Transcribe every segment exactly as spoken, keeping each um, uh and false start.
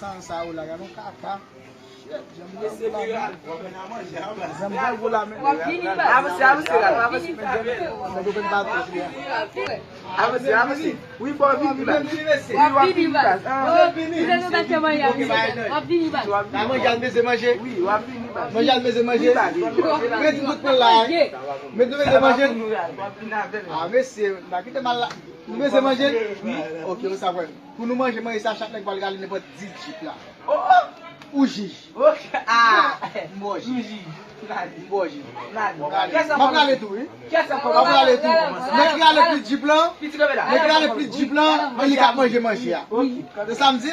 Sa, sa yo la, gade yon kaka. Shit, janm pral gou la, men. Janm pral gou la, men. W ap vini, baz. Avanse, avanse, Ralph, avanse. Nèg yo konn pa avanse. Avanse, avanse. Wi, baz, w ap vini, baz. Wi, w ap vini, baz. Ah. Wi, w ap vini, baz. Manje al meze manje. Wi, w ap vini, baz. Manje al meze manje. Wi, baz. Mete tout pran la. Mete meze manje. Ah, mesye, n a kite mal la. Nou meze manje? Wi. Ok, ou sa vre. Pou nou manje, manje sa, chak nèg pral rale nenpòt dis djip la. Oh, oh. Ou jij. Ok. Ah. M ba w jij. M jij. M ba w jij. M ap rale tou, wi. M ap rale tou. Nèg ki rale plis djip lan, nèg ki rale plis djip lan, e li k ap manje manje a. Se sa m di?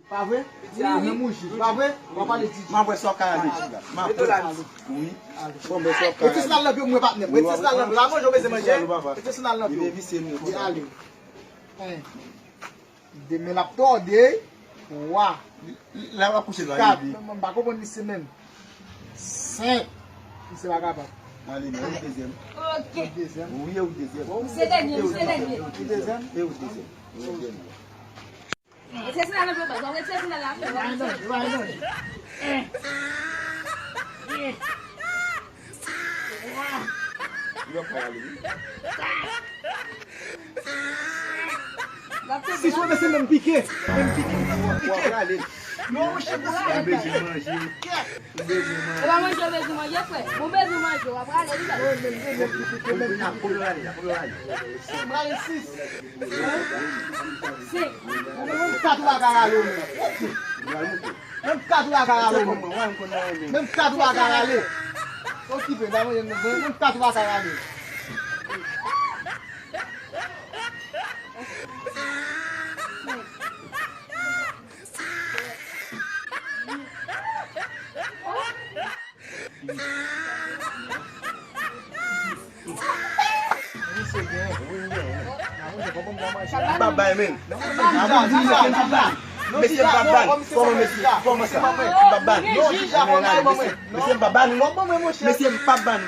Pa vre? Ou menm ou jij. Pa vre? W ap rale dis djip. M ap wè sa w ka rale djip la. M ap wè. Wi. Bon, men sa w ka rale. Rete sou nan lanp yo, mwen patnè. Rete sou nan lanp yo. La manje, w meze manje. Rete sou nan lanp yo. Li vye visye, nou. Li ale. En. De, men l ap tòde. Twa. Lè w ap kouche la, kat. Li vye. Mwen, mwen pa konprann misye menm. Senk. Misye pa kapab. Ale, men, ou dezyèm. Ok. Ou dezyèm. Wi, ou dezyèm. Misye dènye, misye dènye. Ou dezyèm. E ou dezyèm. Ou dezyèm. Rete sou la, baz. Rete sou la, la. Why not? Why not? Yo pa ale, wi. Si sou se menm pike, menm pike, menm pike. Yo, mwen chèf de sou. Ou bezwen manje. Ou bezwen manje. E pa manje, ou bezwen manje, frè. Ou bezwen manje, w ap rale, wi, baz. Ou menm, ou menm pike, ou menm pike. Kòman w rale, kòman w rale? Ou rale sis. Senk. Ou menm kat ou pa ka rale, ou menm. Menm kat ou pa ka rale, ou menm. Menm kat ou pa ka rale. Okipe, pa manje, menm kat ou pa ka rale. M pa bay, men. Mesye, m pa ban. Kòman, mesye? Kòman sa? M pa ban. Mesye, m pa ban. Mesye, m pa ban.